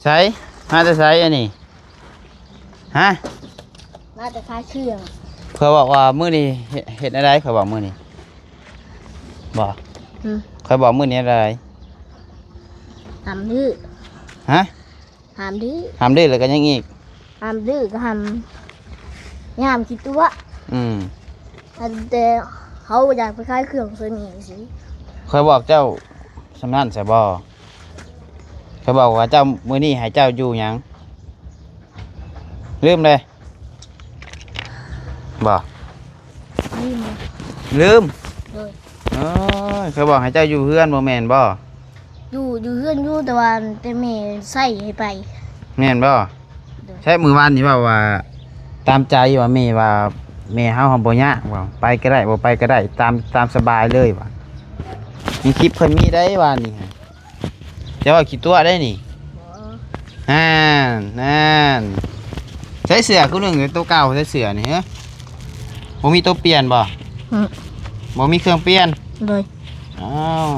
ໃສ ມາແຕ່ໃສອັນນີ້? ຮະ? ມາແຕ່ຂາຍເຄື່ອງ. ຂ້ອຍບອກວ່າມື້ນີ້ເຮັດ ເຮັດແນວໃດ? ຂ້ອຍບອກມື້ນີ້ບໍ່? ອືມ ຂ້ອຍບອກມື້ນີ້ແນວໃດ? ຫ້າມດື້. ຮະ? ຫ້າມດື້. ຫ້າມດື້ແລ້ວກໍຫຍັງອີກ? ຫ້າມດື້ກໍຫ້າມ ຍາມຂີ້ຕົວະ. ອືມ ອັນແຕ່ເຮົາຢາກໄປຂາຍເຄື່ອງໃສ່ນີ້ຊີ້. ຂ້ອຍບອກເຈົ້າສ່ຳນັ້ນໃສບໍ່? ຂ້ອຍບອກວ່າເຈົ້າ ມື້ນີ້ໃຫ້ເຈົ້າຢູ່ຫຍັງ? ລືມເລີຍບໍ່? ລືມ. ລືມ? ໂດຍ. ໂອ້ຍ ຂ້ອຍບອກໃຫ້ເຈົ້າຢູ່ເຮືອນ ບໍ່ແມ່ນບໍ່? ຢູ່ ຢູ່ເຮືອນຢູ່ ແຕ່ວ່າແຕ່ແມ່ໃຊ້ໃຫ້ໄປ. ແມ່ນບໍ່? ໂດຍ. ໃຊ່ ມື້ວານນີ້ເວົ້າວ່າຕາມໃຈ ວ່າແມ່ວ່າ ແມ່ເຮົາຫັ້ນບໍ່ຍາກ ວ່າໄປກໍໄດ້ ບໍ່ໄປກໍໄດ້ ຕາມ ຕາມສະບາຍເລີຍ ວ່າ ມີຄລິບຂ້ອຍມີໄດ໋ວານນີ້. ເຈົ້າເວົ້າຂີ້ຕົວະໄດ໋ນີ້. ບໍ່. ນັ້ນ ນັ້ນ ໃສ່ເສື້ອຄູ່ໜຶ່ງ ໂຕເກົ່າໃສ່ເສື້ອນີ້ ຮະ? ບໍ່ມີໂຕປ່ຽນບໍ່? ອືມ ບໍ່ມີເຄື່ອງປ່ຽນ. ໂດຍ. ອ້າວ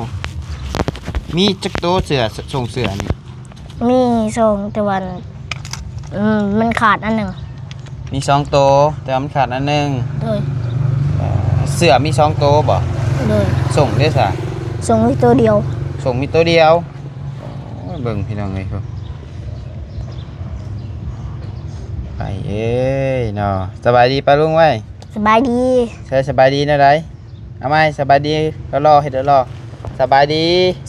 ມີຈັກໂຕເສື້ອ ໂສ້ງເສື້ອນີ້? ມີສອງ ແຕ່ວ່າ ອືມ ມັນຂາດອັນໜຶ່ງ. ມີສອງໂຕ ແຕ່ວ່າມັນຂາດອັນໜຶ່ງ. ໂດຍ. ເອີ ເສື້ອມີສອງໂຕບໍ່? ໂດຍ. ໂສ້ງເດ້ຊະ? ໂສ້ງມີໂຕດຽວ. ໂສ້ງມີໂຕດຽວ. ໂອ້ຍ ເບິ່ງພີ່ນ້ອງເອີຍ ໄປເອີຍເນາະ. ສະບາຍດີປ້າລຸງໄວ້. ສະບາຍດີ. ໃສ ສະບາຍດີແນວໃດ? ເອົາໃໝ່ ສະບາຍດີ ຫຼໍ່ໆ ເຮັດຫຼໍ່ໆ. ສະບາຍດີ.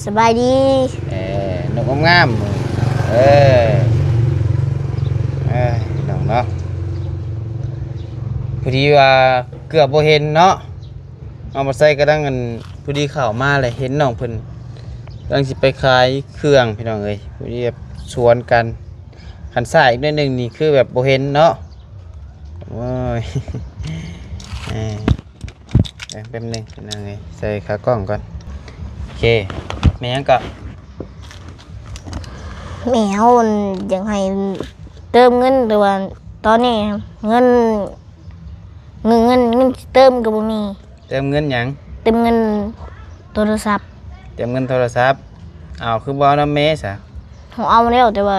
ສະບາຍດີ. ເອີ ນົກງາມໆ ເອີ ເອີ ພີ່ນ້ອງເນາະ. ພໍດີວ່າເກືອບບໍ່ເຫັນເນາະ. ເອົາມາໃສ່ກະດັງ ອັນ ພໍດີເຂົ້າມາແລ້ວເຫັນນ້ອງເພິ່ນກຳລັງຊິໄປຂາຍເຄື່ອງ ພີ່ນ້ອງເອີຍ. ພໍດີແບບສວນກັນ ຄັນຊ້າອີກໜ້ອຍໜຶ່ງນີ້ຄືແບບບໍ່ເຫັນເນາະ. ໂອ້ຍ ເອີ ແປັບໜຶ່ງ ພີ່ນ້ອງເອີຍ ໃສ່ຂາກ້ອງກ່ອນ. ໂອເຄ ແມ່ຫຍັງເກາະ? ແມ່ເຮົາຢາກໃຫ້ເຕີມເງິນ ແຕ່ວ່າຕອນນີ້ເງິນ ເງິນ ເງິນ ເງິນຊິເຕີມກໍບໍ່ມີ. ເຕີມເງິນຫຍັງ? ເຕີມເງິນໂທລະສັບ. ເຕີມເງິນໂທລະສັບ. ເອົາ ຄືບໍ່ເອົານຳແມ່ຊະ? ເຮົາເອົາແລ້ວ ແຕ່ວ່າ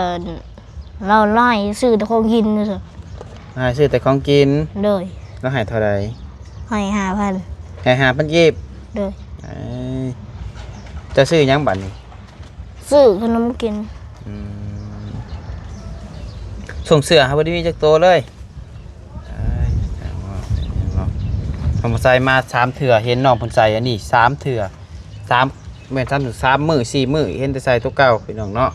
ລາວ ລາວໃຫ້ຊື້ແຕ່ຂອງກິນຊື່ໆ. ໃຫ້ຊື້ແຕ່ຂອງກິນ? ໂດຍ. ລາວໃຫ້ເທົ່າໃດ? ໃຫ້ຫ້າພັນ. ໃຫ້ຫ້າພັນກີບ? ໂດຍ. ເອີ ເຈົ້າຊື້ຫຍັງບັດນີ້? ຊື້ຂະໜົມກິນ. ອືມ ໂສ້ງເສື້ອຫາບໍ່ໄດ້ມີຈັກໂຕເລີຍ. ເອີຍ ເຫັນບໍ່ ເຫັນບໍ່ ນ້ອງໃສ່ມາສາມເທື່ອ ເຫັນນ້ອງເພິ່ນໃສ່ອັນນີ້ສາມເທື່ອ ສາມ ແມ່ນສາມ ສາມມື້ສີ່ມື້ ເຫັນແຕ່ໃສ່ໂຕເກົ່າ ພີ່ນ້ອງເນາະ.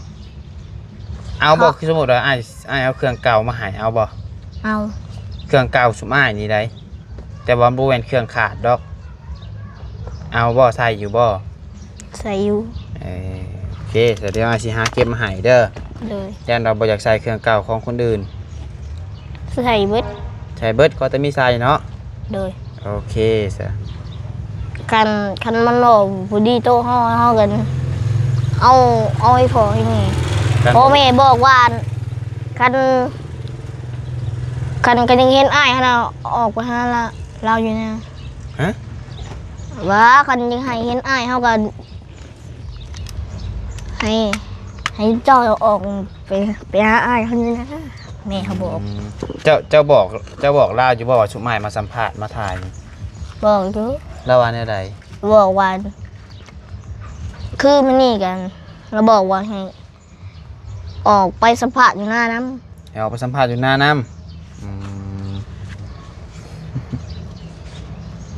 ເອົາບໍ່? ເອົາ. ຄືສົມມຸດວ່າອ້າຍ ອ້າຍເອົາເຄື່ອງເກົ່າມາໃຫ້ ເອົາບໍ່? ເອົາ. ເຄື່ອງເກົ່າຊຸມອ້າຍນີ້ໃດ໋ ແຕ່ວ່າບໍ່ແມ່ນເຄື່ອງຂາດດອກ. ເອົາບໍ່? ໃສ່ຢູ່ບໍ່? ໃສ່ຢູ່. ເອີ ໂອເຄ ສະແດງວ່າຊິຫາເກັບມາໃຫ້ເດີ. ໂດຍ. ຢ້ານວ່າບໍ່ຢາກໃສ່ເຄື່ອງເກົ່າຂອງຄົນອື່ນ. ໃສ່ເບິດ. ໃສ່ເບິດ ຂໍແຕ່ມີໃສ່ເນາະ. ໂດຍ. ໂອເຄຊະ. ຄັນ ຄັນມັນບໍ່ພໍດີໂຕເຮົາ ເຮົາກໍເອົາ ເອົາໃຫ້ພໍ່ໃຫ້ແມ່. ຄັນ ພໍ່ແມ່ບອກວ່າ ຄັນ ຄັນ ຄັນຍັງເຫັນອ້າຍຫັ້ນນະ ອອກໄປຫາລາວ ລາວຢູ່ນະ. ຮະ? ວ່າຄັນຢາກໃຫ້ເຫັນອ້າຍເຮົາກໍ ໃຫ້ ໃຫ້ເຈົ້າອອກໄປ ໄປຫາອ້າຍເຮົານີ້ນະ ແມ່ເຮົາບອກ. ອືມ ເຈົ້າ ເຈົ້າບອກ ເຈົ້າບອກລາວຢູ່ບໍ່ວ່າຊຸມອ້າຍມາສຳພາດ ມາຖ່າຍ? ບອກຢູ່. ລາວວ່າແນວໃດ? ບອກວ່າ ຄືມື້ນີ້ກັນ ລາວບອກວ່າໃຫ້ ອອກໄປສຳພາດຢູ່ນານຳ. ໃຫ້ອອກໄປສຳພາດຢູ່ນານຳ. ອືມ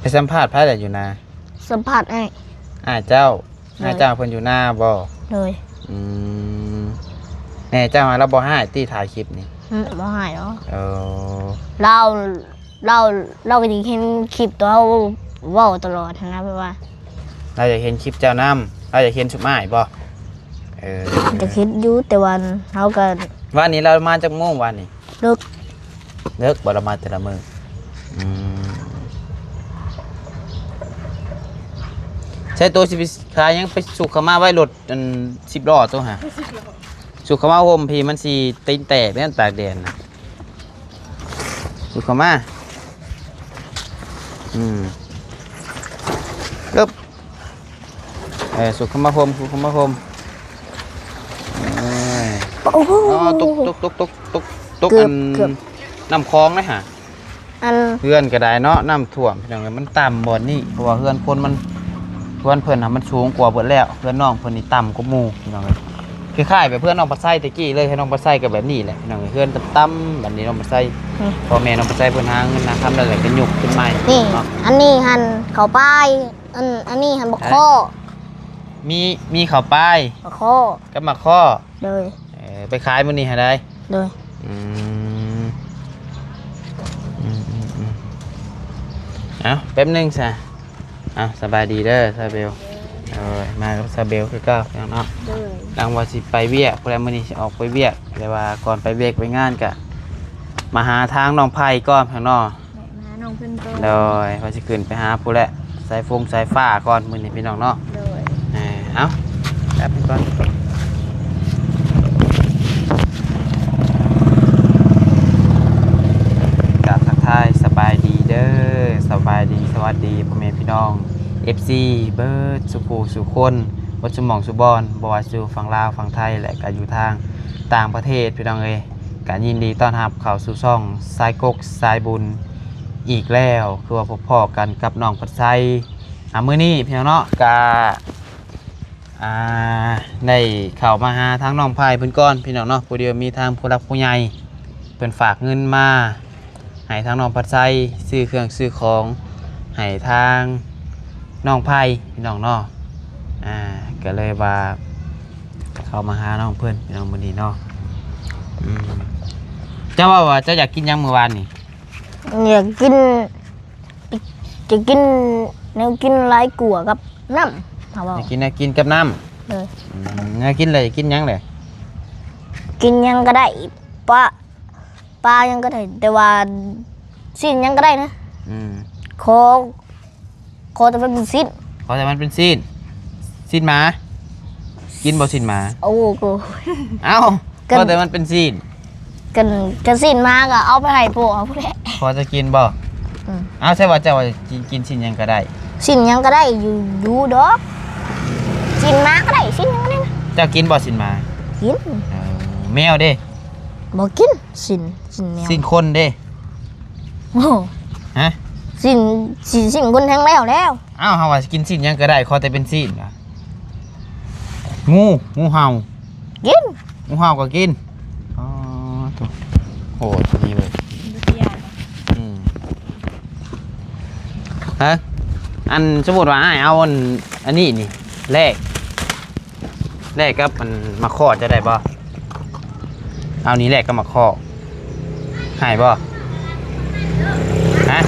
ໄປສຳພາດໃຜລະຢູ່ນາ? ສຳພາດອ້າຍ. ອ້າຍເຈົ້າ? ໂດຍ. ອ້າຍເຈົ້າເພິ່ນຢູ່ນາບໍ່? ໂດຍ. ອືມ ແມ່ເຈົ້າລາວບໍ່ຮ້າຍຕິ ຖ່າຍຄລິບນີ້? ອືມ ບໍ່ຮ້າຍດອກ. ເອີ ລາວ ລາວ ລາວກໍຢາກເຫັນຄລິບຕົວເຮົາເວົ້າຕະຫຼອດຫັ້ນນະ ແບບວ່າ ລາວຢາກເຫັນຄລິບເຈົ້ານຳ. ລາວຢາກເຫັນຊຸມອ້າຍບໍ່? ເອີ ຢາກເຫັນຢູ່ ແຕ່ວ່າເຮົາກໍ ວານນີ້ລາວມາຈັກໂມງວານນີ້? ເລິກ. ເລິກບໍ່ລາວມາແຕ່ລະມື້? ອືມ ໃຊ້ໂຕຊິໄປຂາຍຫຍັງ? ໄປສຸກເຂົ້າມາໄວ້ລົດອັນສິບລໍ້ໂຕຫາ ສຸກເຂົ້າມາຫົ່ມພີ້ ມັນຊິຕີນແຕກເດ້ ຕາກແດດນະ. ສຸກເຂົ້າມາ. ອືມ ອຶບ ເອີ ສຸກເຂົ້າມາຫົ່ມ ສຸກເຂົ້າມາຫົ່ມ. ໂອ້ຍ ໂອ້ໂຫ ອໍ ຕົກ ຕົກ ຕົກ ຕົກ ຕົກ ເກືອບ ອັນ ເກືອບ ນ້ຳຄອງເດ້ຫາ. ອັນ ເຮືອນກໍໄດ້ເນາະ ນ້ຳຖ້ວມ ພີ່ນ້ອງເອີຍ. ມັນຕ່ຳບ່ອນນີ້ ເພາະວ່າເຮືອນຄົນມັນ ເຮືອນເພິ່ນຫັ້ນມັນສູງກວ່າເບິດແລ້ວ. ເຮືອນນ້ອງເພິ່ນນີ້ຕ່ຳກວ່າໝູ່ ພີ່ນ້ອງເອີຍ. ຄ້າຍໆແບບເຮືອນນ້ອງພັດໄຊແຕ່ກີ້ເລີຍ. ເຮືອນນ້ອງພັດໄຊກໍແບບນີ້ແຫຼະ ພີ່ນ້ອງເອີຍ. ເຮືອນຕ່ຳໆແບບນີ້ ນ້ອງພັດໄຊ ອືມ ພໍ່ແມ່ນ້ອງພັດໄຊເພິ່ນຫາເງິນຫາຄຳໄດ້ ແລ້ວກໍຍົກຂຶ້ນໃໝ່ ນີ້ເນາະ. ອັນນີ້ຫັ້ນເຂົ້າປາຍ ອັນ ອັນນີ້ຫັ້ນບັກຄໍ້ ມີ ມີເຂົ້າປາຍ ບັກຄໍ້ ກັບໝາກຄໍ້. ໂດຍ ເອີ ໄປຂາຍມື້ນີ້ຫັ້ນໃດ? ໂດຍ ອືມ ອືມໆໆ ເອົ້າ ແປັບໜຶ່ງຊະ. ເອົ້າ ສະບາຍດີເດີຊາເບວ. ໂດຍ ມາກັບຊາເບວຄືເກົ່າເນາະ. ໂດຍ ຫຼັງວ່າຊິໄປວຽກພຸ້ນແຫຼະ ມື້ນີ້ຊິອອກໄປວຽກ ແຕ່ວ່າກ່ອນໄປວຽກໄປງານກະມາຫາທາງນ້ອງໄພກ່ອນເນາະ. ແວະມາຫານ້ອງເພິ່ນກ່ອນ. ໂດຍ ວ່າຊິຂຶ້ນໄປຫາພຸ້ນແຫຼະ ສາຍຟົງສາຍຟ້າກ່ອນມື້ນີ້ ພີ່ນ້ອງເນາະ. ໂດຍ ເອີ ເອົ້າ ແປັບໜຶ່ງກ່ອນ. ກາບທັກທາຍສະບາຍດີເດີ ສະບາຍດີ ສະຫວັດດີພໍ່ແມ່ພີ່ນ້ອງ ເອັຟຊີ ເບິດສູ່ຜູ້ສູ່ຄົນ ເບິດສູ່ໝ່ອງສູ່ບ່ອນ ບໍ່ວ່າຢູ່ຝັ່ງລາວ ຝັ່ງໄທ ແລະ ກະຢູ່ທາງຕ່າງປະເທດ ພີ່ນ້ອງເອີຍ. ກະຍິນດີຕ້ອນຮັບເຂົ້າສູ່ຊ່ອງສາຍກົກສາຍບຸນອີກແລ້ວ ຄືວ່າພົບພໍ້ກັນກັບນ້ອງພັດໄຊ. ອາ ມື້ນີ້ພີ່ນ້ອງເນາະ ກະ ອາ ໄດ້ເຂົ້າມາຫາທາງນ້ອງໄພເພິ່ນກ່ອນ ພີ່ນ້ອງເນາະ. ພໍດີມີທາງຜູ້ຫຼັກຜູ້ໃຫຍ່ເພິ່ນຝາກເງິນມາໃຫ້ທາງນ້ອງພັດໄຊ ຊື້ເຄື່ອງຊື້ຂອງໃຫ້ທາງນ້ອງໄພ ພີ່ນ້ອງເນາະ. ອາ ກະເລີຍວ່າ ເຂົ້າມາຫານ້ອງເພິ່ນ ພີ່ນ້ອງ ມື້ນີ້ເນາະ. ອືມ ເຈົ້າເວົ້າວ່າເຈົ້າຢາກກິນຫຍັງມື້ວານນີ້? ຢາກກິນ ຢາກກິນແນວກິນຫຼາຍກວ່າກັບນ້ຳ ເຮົາເວົ້າ ຢາກກິນແນວກິນກັບນ້ຳ. ໂດຍ ອືມ ແນວກິນແຫຼະ ຢາກກິນຫຍັງແຫຼະ? ກິນຫຍັງກໍໄດ້ ປາ ປາຫຍັງກໍໄດ້ ແຕ່ວ່າຊີ້ນຫຍັງກໍໄດ້ນະ. ອືມ ຂໍ ຂໍແຕ່ມັນເປັນຊີ້ນ ຂໍແຕ່ມັນເປັນຊີ້ນ. ຊີ້ນໝາ ກິນບໍ່ຊີ້ນໝາ? ໂອ້ໂຫ ເອົ້າ ກໍ ຂໍແຕ່ມັນເປັນຊີ້ນ ກັນ ກັນຊີ້ນໝາກໍເອົາໄປໃຫ້ພວກເຮົາພຸ້ນແຫຼະ. ພໍຈະກິນບໍ່? ອືມ ເອົ້າ ໃຊ່ວ່າເຈົ້າວ່າກິນ ກິນຊີ້ນຫຍັງກໍໄດ້? ຊີ້ນຫຍັງກໍໄດ້ຢູ່ ຢູ່ດອກ ຊີ້ນໝາກໍໄດ້ ຊີ້ນຫຍັງກໍໄດ້ນະ. ເຈົ້າກິນບໍ່ຊີ້ນໝາ? ກິນ. ເອີ ແມວເດ້? ບໍ່ກິນ. ຊີ້ນ ຊີ້ນແມວ ຊີ້ນຄົນເດ້? ໂອ້ ຮະ? ຊີ້ນ ຊີ້ນ ຊີ້ນຄົນແຮງແລ້ວແລ້ວ. ອ້າວ ເຮົາວ່າຊິກິນຊີ້ນຫຍັງກໍໄດ້ ຂໍແຕ່ເປັນຊີ້ນຫວາ? ງູ ງູເຫົ່າ ກິນ ງູເຫົ່າກໍກິນ. ອໍ ໂຫດດີເວີຍ. ອືມ ຮະ? ອັນ ສົມມຸດວ່າອ້າຍເອົາອັນ ອັນນີ້ນີ້ແລກ ແລກກັບອັນໝາກຄໍ້ ຈະໄດ້ບໍ່? ເອົານີ້ແລກກັບໝາກຄໍ້ ໃຫ້ບໍ່? ຮະ?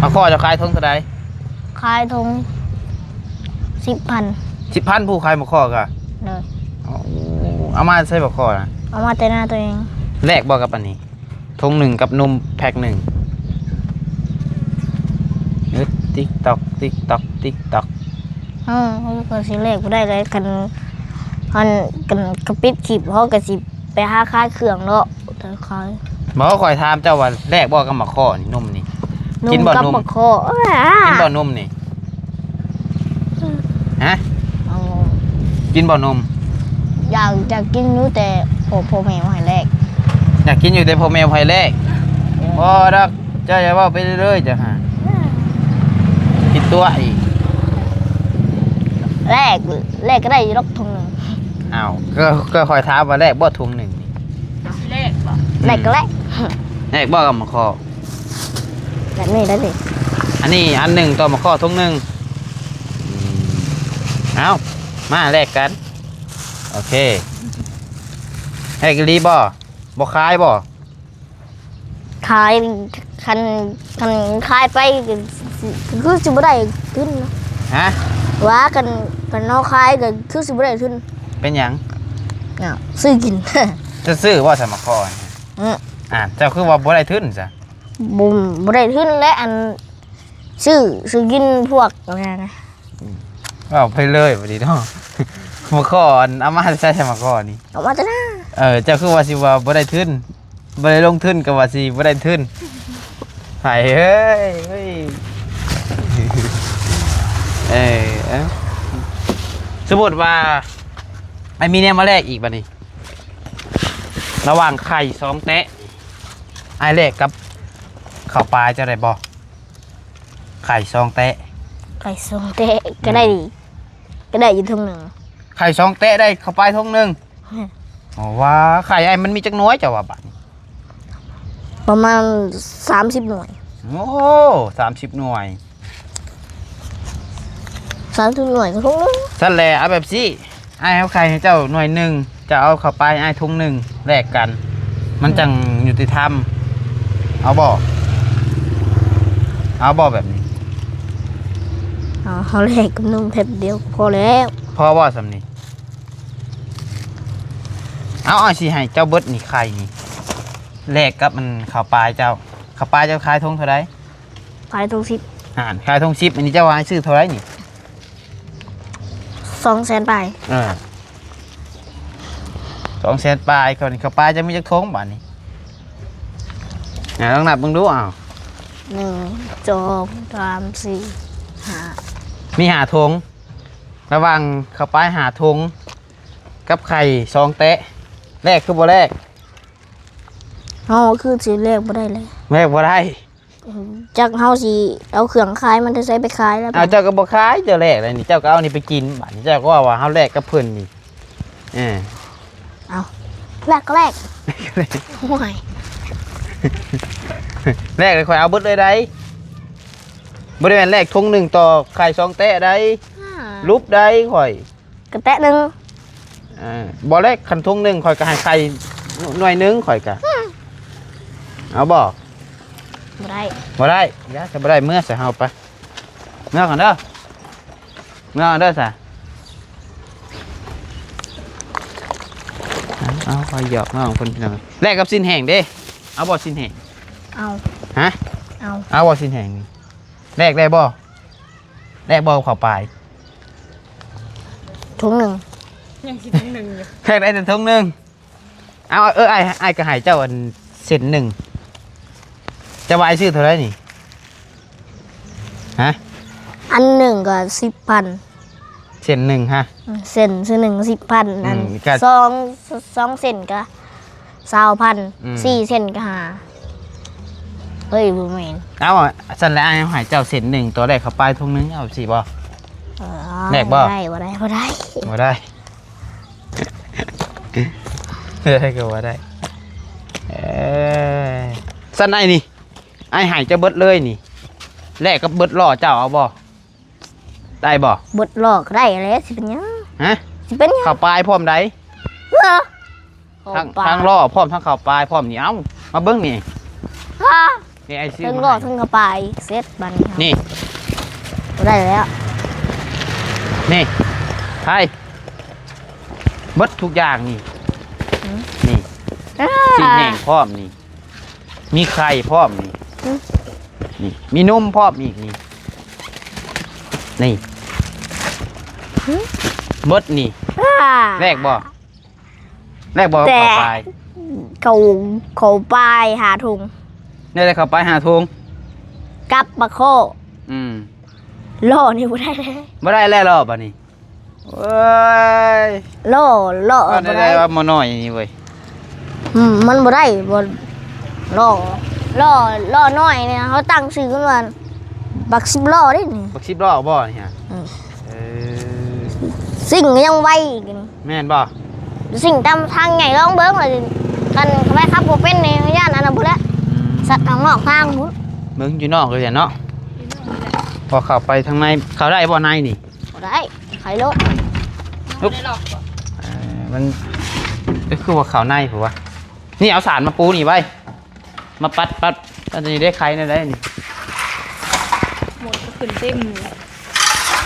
ໝາກຄໍ້ເຈົ້າຂາຍຖົງເທົ່າໃດ? ຂາຍຖົງສິບພັນ. ສິບພັນ ຜູ້ຂາຍໝາກຄໍ້ກະ? ໂດຍ. ເອົາ ເອົາມາໃສໝາກຄໍ້ນະ? ເອົາມາແຕ່ນາຕົວເອງ. ແລກບໍ່ກັບອັນນີ້? ຖົງໜຶ່ງກັບນົມແພັກໜຶ່ງ. ເອີ ຕິກຕ໋ອກ ຕິກຕ໋ອກ ຕິກຕ໋ອກ. ເອີ ເຮົາກໍຊິແລກບໍ່ໄດ້ແລ້ວ ຄັນ ຄັນ ຄັນ ຄັນປິດຄລິບ ເຮົາກໍຊິໄປຫາຂາຍເຄື່ອງເນາະ ແຕ່ຂາຍ. ບໍ່ ຂ້ອຍຖາມເຈົ້າວ່າແລກບໍ່ກັບໝາກຄໍ້ນີ້ ນົມນີ້ ນົມ ກິນບໍ່ ນົມ ກັບໝາກຄໍ້? ກິນບໍ່ນົມນີ້? ຮະ? ເອົາ ກິນບໍ່ນົມ? ຢາກ ຢາກກິນຢູ່ ແຕ່ພໍ່ ພໍ່ແມ່ບໍ່ໃຫ້ແລກ. ຢາກກິນຢູ່ ແຕ່ພໍ່ແມ່ບໍ່ໃຫ້ແລກ? ເອີ ບໍ່ດອກ ເຈົ້າຢ່າເວົ້າໄປເລື້ອຍໆ ເຈົ້າຫາ ຜິດຕົວອີກ. ແລກ ແລກກໍໄດ້ຢູ່ດອກຖົງໜຶ່ງ. ອ້າວ ກໍ ກໍຂ້ອຍຖາມວ່າແລກບໍ່ຖົງໜຶ່ງນີ້? ຊິແລກບໍ່? ອືມ ແລກກໍແລກ. ແລກບໍ່ກັບໝາກຄໍ້? ແບບນີ້ໄດ້ເລີຍ. ອັນນີ້ອັນໜຶ່ງຕໍ່ໝາກຄໍ້ຖົງໜຶ່ງ. ອືມ ເອົາ ມາແລກກັນ. ໂອເຄ ແລກອີ່ຫຼີບໍ່? ບໍ່ຂາຍບໍ່? ຂາຍ ຄັນ ຄັນຂາຍໄປກໍຄືຊິບໍ່ໄດ້ທຶນນະ. ຮະ? ວ່າຄັນ ຄັນເຮົາຂາຍກໍຄືຊິບໍ່ໄດ້ທຶນ. ເປັນຫຍັງ? ອ້າວ ຊື້ກິນ. ຈະຊື້ບໍ່ສະໝາກຄໍ້? ອື ອ່າ ເຈົ້າຄືວ່າບໍ່ໄດ້ທຶນຊະ? ບໍ່ ບໍ່ໄດ້ທຶນແຫຼະ ອັນ ຊື້ ຊື້ກິນພວກ ເວົ້າໄປເລີຍບັດນີ້ເນາະ. ໝາກຄໍ້ ອັນ ເອົາມາແຕ່ໃສ ໝາກຄໍ້ນີ້? ເອົາມາແຕ່ນາ. ເອີ ເຈົ້າຄືວ່າຊິວ່າບໍ່ໄດ້ທຶນ ບໍ່ໄດ້ລົງທຶນ ກໍວ່າຊິບໍ່ໄດ້ທຶນ. ໄຜເອີຍ ເອີ ເອີ ສົມມຸດວ່າ ໄອ້ມີແນວມາແລກອີກບັດນີ້? ລະຫວ່າງໄຂ່ສອງແຕະ ອ້າຍແລກກັບເຂົ້າປາຍ ເຈົ້າໄດ້ບໍ່? ໄຂ່ສອງແຕະ ໄຂ່ສອງແຕະ ອືມ ກໍໄດ້ ກໍໄດ້ຢູ່ຖົງໜຶ່ງ. ໄຂ່ສອງແຕະໄດ້ເຂົ້າປາຍຖົງໜຶ່ງ. ອືມ ອໍ ວ່າໄຂ່ອ້າຍມັນມີຈັກໜ່ວຍ ເຈົ້າວ່າບາດນີ້? ປະມານສາມສິບໜ່ວຍ. ໂອ້ ສາມສິບໜ່ວຍ ສາມສິບໜ່ວຍກໍຖົງໜຶ່ງ. ຊັ້ນແຫຼະ ເອົາແບບຊີ້ ອ້າຍເອົາໄຂ່ໃຫ້ເຈົ້າໜ່ວຍໜຶ່ງ ເຈົ້າເອົາເຂົ້າປາຍໃຫ້ອ້າຍຖົງໜຶ່ງ ແລກກັນ ມັນ ອືມ ຈັ່ງຍຸຕິທຳ. ເອົາບໍ່? ເອົາບໍ່ແບບນີ້? ເອົາ ເຮົາແລກກັບໜຶ່ງແພັດດຽວກໍພໍແລ້ວ. ພໍບໍ່ສ່ຳນີ້? ເອົາ ອ້າຍຊິໃຫ້ເຈົ້າເບິດນີ້ ໄຂ່ນີ້ ແລກກັບມັນເຂົ້າປາຍເຈົ້າ. ເຂົ້າປາຍເຈົ້າຂາຍຖົງເທົ່າໃດ? ຂາຍຖົງສິບ. ອ່າ ຂາຍຖົງສິບ ອັນນີ້ເຈົ້າວ່າໃຫ້ຊື້ເທົ່າໃດນີ້? ສອງແສນປາຍ. ເອີ ສອງແສນປາຍ. ເຂົ້າ ເຂົ້າປາຍເຈົ້າມີຈັກຖົງບາດນີ້? ອ່າ ລອງນັບເບິ່ງດູ. ເອົາ ໜຶ່ງ ສອງ ສາມ ສີ່ ຫ້າ ມີຫ້າຖົງ. ລະຫວ່າງເຂົ້າປາຍຫ້າຖົງ ກັບໄຂ່ສອງແຕະ ແລກຄືບໍ່ແລກ? ເຮົາຄືຊິແລກບໍ່ໄດ້ແຫຼະ. ແລກບໍ່ໄດ້. ຈັກເຮົາຊິເອົາເຄື່ອງຂາຍມັນແຕ່ໃສໄປຂາຍແລ້ວ. ເອົາ ເຈົ້າກໍບໍ່ຂາຍ ເຈົ້າແລກແລ້ວນີ້ ເຈົ້າກໍເອົານີ້ໄປກິນ. ບາດນີ້ເຈົ້າກໍເວົ້າວ່າເຮົາແລກກັບເພິ່ນນີ້. ເອີ ເອົາ ແລກກໍແລກ. ໂອ້ຍ ແລກແລ້ວຂ້ອຍເອົາເບິດເລີຍໄດ໋. ບໍ່ໄດ້ແມ່ນແລກຖົງໜຶ່ງຕໍ່ໄຂ່ສອງແຕະໄດ໋. ອ່າ ຫຼຸບໄດ໋ຂ້ອຍ. ກະແຕະໜຶ່ງ. ເອີ ບໍ່ແລກ ຄັນຖົງໜຶ່ງຂ້ອຍກະໃຫ້ໄຂ່ໜ່ວຍໜຶ່ງ ຂ້ອຍກະ ອືມ ເອົາບໍ່? ບໍ່ໄດ້ ບໍ່ໄດ້. ຢ່າ ຈະບໍ່ໄດ້ ເມືອຊະ ເຮົາໄປ ເມືອກ່ອນເດີ ເມືອກ່ອນເດີຊະ. ເອົາ ເອົາ ຂ້ອຍຫຍອກນ້ອງເພິ່ນ ພີ່ນ້ອງ. ແລກກັບຊີ້ນແຫ້ງເດ້ ເອົາບໍ່? ຊີ້ນແຫ້ງ ເອົາ. ຮະ? ເອົາ. ເອົາບໍ່? ຊີ້ນແຫ້ງນີ້ແລກໄດ້ບໍ່? ແລກບໍ່ເຂົ້າປາຍ? ຖົງໜຶ່ງ. ຍັງຊິຖົງໜຶ່ງຢູ່. ແລກໄດ້ແຕ່ຖົງໜຶ່ງ. ເອົາ ເອີ ອ້າຍ ອ້າຍກໍໃຫ້ເຈົ້າອັນເສັ້ນໜຶ່ງ. ເຈົ້າວ່າອ້າຍຊື້ເທົ່າໃດນີ້? ຮະ? ອັນໜຶ່ງກໍສິບພັນ. ເສັ້ນໜຶ່ງຮະ? ເສັ້ນ ເສັ້ນໜຶ່ງສິບພັນ. ອືມ ອັນ ກໍ ສອງ ສອງເສັ້ນກໍ ຊາວພັນ. ອືມ ສີ່ເສັ້ນກໍຫ້າ. ເຮີ້ຍ ບໍ່ແມ່ນ. ເອົາ ຊັ້ນແລ້ວອ້າຍໃຫ້ເຈົ້າເສັ້ນໜຶ່ງ ຕໍ່ແລກເຂົ້າປາຍຖົງໜຶ່ງ ເອົາຊິບໍ່? ເອີ ແລກບໍ່? ບໍ່ໄດ້ ບໍ່ໄດ້ ບໍ່ໄດ້ ບໍ່ໄດ້ ເອີ ກໍບໍ່ໄດ້. ເອີ ຊັ້ນອ້າຍນີ້ ອ້າຍໃຫ້ເຈົ້າເບິດເລີຍນີ້ ແລກກັບເບິດລໍ້ເຈົ້າ ເອົາບໍ່? ໄດ້ບໍ່? ເບິດລໍ້ກໍໄດ້ແຫຼະ ຊິເປັນຫຍັງ? ຮະ? ຊິເປັນຫຍັງ? ເຂົ້າປາຍພ້ອມໃດ? ເອີ ທັງ ທັງລໍ້ພ້ອມ ທັງເຂົ້າປາຍພ້ອມນີ້. ເອົາ ມາເບິ່ງນີ້ ຮະ? ນີ້ ອ້າຍຊື້ ທັງລໍ້ ມາໃຫ້ ທັງເຂົ້າປາຍ ເສັດບາດນີ້ ນີ້ ບໍ່ໄດ້ແລ້ວ ນີ້ ໄທ ເບິດທຸກຢ່າງນີ້. ຫືມ? ນີ້ ອ່າ ຊີ້ນແຫ້ງພ້ອມນີ້. ມີໄຂ່ພ້ອມນີ້ ຫືມ? ນີ້ ມີນົມພ້ອມອີກນີ້ ນີ້ ຫືມ? ເບິດນີ້ ອ່າ ແລກບໍ່? ແລກບໍ່? ແຕ່ເຂົ້າປາຍ ເຂົ້າ ເຂົ້າປາຍຫ້າຖົງ. ແນວໃດເຂົ້າປາຍຫ້າຖົງ? ກັບປາຄໍ້. ອືມ ລໍ້ນີ້ບໍ່ໄດ້ແລ້ວ ບໍ່ໄດ້ແລ້ວລໍ້ບາດນີ້. ໂອ້ຍ ລໍ້ ລໍ້ ເວົ້າແນວໃດວ່າໝໍນ້ອຍນີ້ເວີຍ? ອືມ ມັນບໍ່ໄດ້ ບໍ່ ລໍ້ ລໍ້ ລໍ້ນ້ອຍນີ້ ເຮົາຕັ້ງຊື່ມັນວ່າບັກສິບລໍ້ເດ້ນີ້. ບັກສິບລໍ້ບໍ່ນີ້ຮະ? ອືມ ເອີ ຊິງກໍຍັງໄວອີກນີ້. ແມ່ນບໍ່? ຊິງຕາມທາງໃຫຍ່ລອງເບິ່ງວ່າ ຄັນໄປຂັບບໍ່ເປັນນີ້ ຢ້ານອັນນັ້ນພຸ້ນແຫຼະ. ອືມ ສັດອອກນອກທາງພຸ້ນ. ເບິ່ງຢູ່ນອກເລີຍເນາະ. ພໍເຂົ້າໄປທາງໃນ ເຂົ້າໄດ້ບໍ່ໃນນີ້? ບໍ່ໄດ້ ໄຂໂລດ. ເອີ ມັນ ກໍຄືວ່າເຂົ້າໃນພຸ້ນວະ. ນີ້ ເອົາສານມາປູນີ້ໄວ້ ມາປັດ ປັດ ອັນນີ້ໄດ້ໄຂແນວໃດນີ້? ໝົດກໍຂຶ້ນເຕັມ.